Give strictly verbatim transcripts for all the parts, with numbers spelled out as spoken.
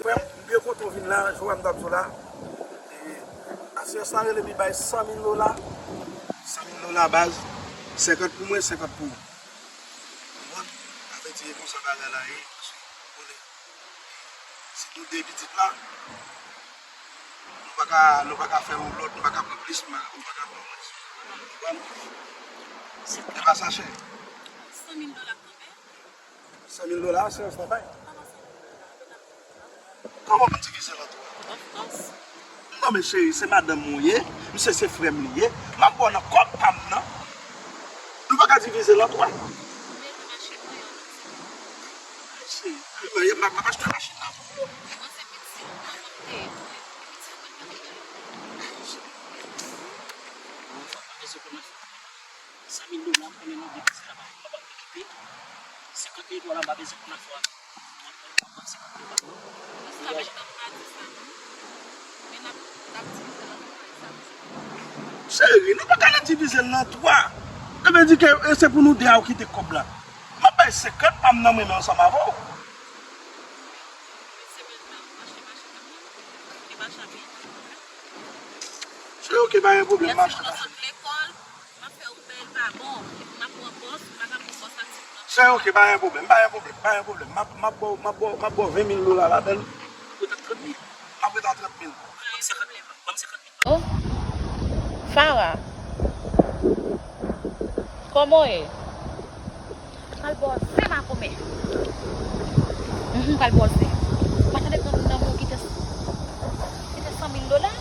Frè m, m byen kontan w vin la, jan w wè m t ap di w la. E, asyerans lan rele m, li bay san mil dola. San mil dola baz, senkant pou mwen, senkant pou ou. Konprann? Sa vle di e konsa bagay la ye, paske, konnen, se nou de pitit la, nou pa ka, nou pa ka fè yon lòt, nou pa ka pran plis, nou pa ka, nou pa ka pran mwens. Konprann? Se pa sa, chè. San mil dola kanmenm. San mil dola, se yon travay. Kòman pou n divize l an twa? Non, men cheri, se madanm mwen ou ye, misye se frè m li ye, m ap ba w nan kòb pa m nan. Nou pa ka divize l an twa. Cheri, m ap, m ap achte machin nan pou ou. San mil dola, m konnen nou depanse la, m pa p ap okipe. Senkant mil dola, m pa bezwen konn afè w. Cheri, nou pa ka nan divize l nan twa. Sa vle di ke e se pou nou de a ou kite kòb la. M ap bay senkant pa m nan mwen men ansanm avè w. Cheri, oke, pa gen pwoblèm, m achte machin. M ap fè w bèl pa bon. Epi m ap pran bòs, m pa ka pran bòs ak ti blan. Chè, oke, pa gen pwoblèm, pa gen pwoblèm, pa gen pwoblèm. M ap, m ap ba w, m ap ba w, m ap ba w ven mil dola ladan l. Ou ret ak trant mil. M ap ret ak trant mil. Ban m senkant mil. Ban m senkant mil. Oh, Farah. Kòman w ye? Pral bòze makomè. Mhm, pral bòze. Ou pa tande granmoun nan men w kite, kite san mil dola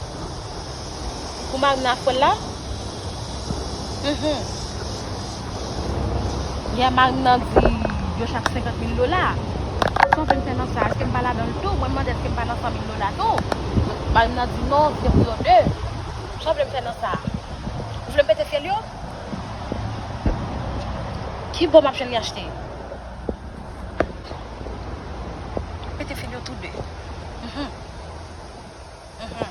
pou mari m nan frè l la? Mhm. Yè mari m nan di yo chak senkant mil dola. Sa w vle m fè nan sa? Èske m pa ladan l tou? Mwen mande èske m pa nan san mil dola tou? Mari m nan di non, se pou yo de. Sa w vle m fè nan sa? Ou vle m pete fyèl yo? Ki bò m ap jwenn li achte? Pete fyèl yo tou de. Mhm. Mhm.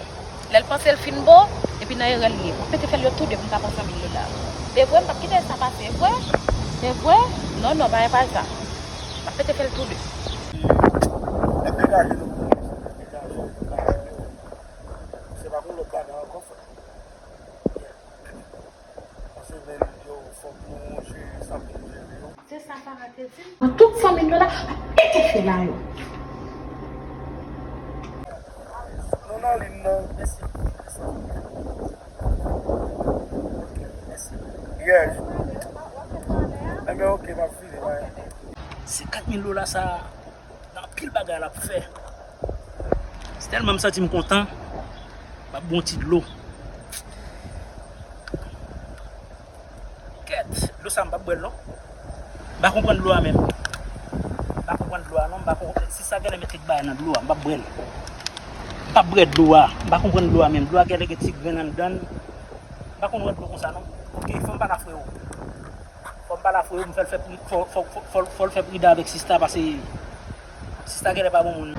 Lè l panse l fin bon, epi nan erè l ye. M ap pete fyèl yo tou de pou m ka pran san mil dola. E vre, m p ap kite sa pase, e vre? E vre? Non, non, pa gen pa sa. M ap pete fyèl tou de. Nèg degaje nou pou nou, nèg degaje nou pou nou. Se pa pou lòt bagay ankò, frè. Pase men yo, fòk nou jere sa pou nou jere yo. Se sa Farah te di m. Pran tout san mil dola, pete fyèl la yo. Nou nan liy nan. Yes. Enben, oke, m ap vini, bye. Senkant mil dola sa a, gen anpil bagay l ap fè. Se tèlman m santi m kontan, m ap bwè yon ti dlo. Kèt, dlo sa a m p ap bwè l non. M pa konprann dlo a menm. M pa konprann dlo a non, m pa konprann. Sista genlè met kèk bagay nan dlo a, m p ap bwè l. M p ap bwè dlo a, m pa konprann dlo a menm. Dlo a genlè gen ti grenn anndan l. M pa konn wè dlo konsa non. Oke, fò m pale a frè w. Fò m pale a frè w, m fè l fè pri, fò, fò, fò, fò, fò l fè pridan avèk sista, paske sista genlè pa bon moun.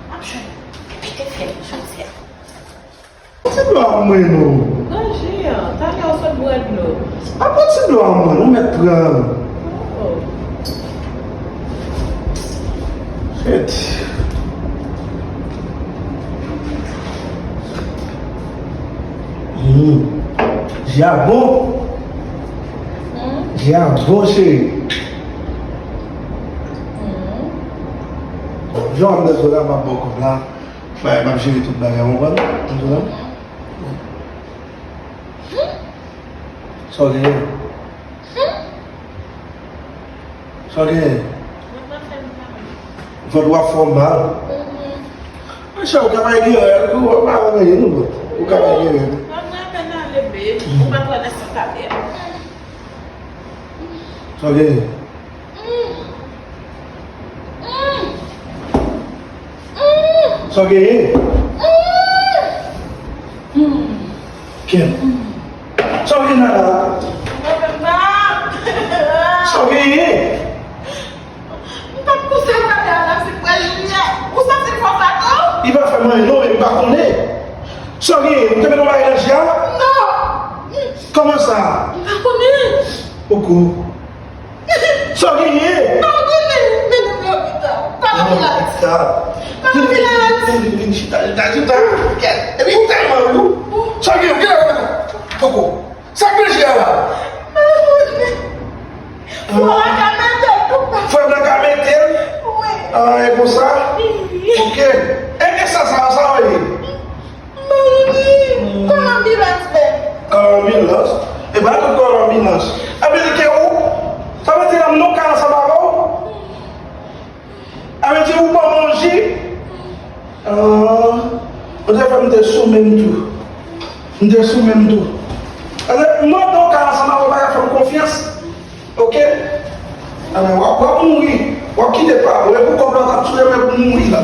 M ap jwenn pete fyèl jodi a. Ti dlo a mwen non. Nan ji an, talè w sot bwè dlo. Apa ti dlo a mwen, ou mèt pran. Oh. Shit. Hmm. Ji a bon. Hmm? Ji a bon, cheri. Hmm. Jan w ap mèt la, m ap ba w kòb la. Bagay, m ap jere tout bagay, w konprann? Ou konprann? Sa w genyen? Sa w genyen? Vant w ap fè w mal? Monchè, ou ka pa gen règ, ou pa wè anyen, non, vant. Ou ka pa gen règ. Sa w genyen? Sa w genyen? Kèt. Sa w genyen la? Sa w genyen? M t ap konsa gade a la, se kwè limyè. Ou santi l konsa tou? Li pa fè m anyen non, men m pa konnen. Sa w genyen? Ou te met yon bagay nan ji a? Non. Kòman sa? M pa konnen. Koko. Sa w genyen? Pa konnen, mennen m lopital. Pa lopital. Lopital. Pa lopital. Vin, vin, vin, vin, chita, chita, chita. Kèt, epi ou tèlman lou. Sa w genyen, genyen, genyen. Koko. Sa k nan je a la? Pa konnen. Frè w la ka mete l tou. Frè m nan ka mete l? Wi. Ah, e konsa? Wi. Ok. E, e sa, sa, sa w ye? Mwen, kòman anbilans fè? Kòman anbilans? E pa tout kòman anbilans. Ameriken ou? Sa vle di la m nan kay ansanm avè w? Sa vle di ou ban manje? Ah, ou te fè m te sou menm tou. M te sou menm tou. Paske m nan kay ansanm avè w, pa ka fè m konfyans. Ok? Anben, w ap, w ap mouri. W ap kite pa. Ou e pou kòb la t ap touye m, e pou mouri la.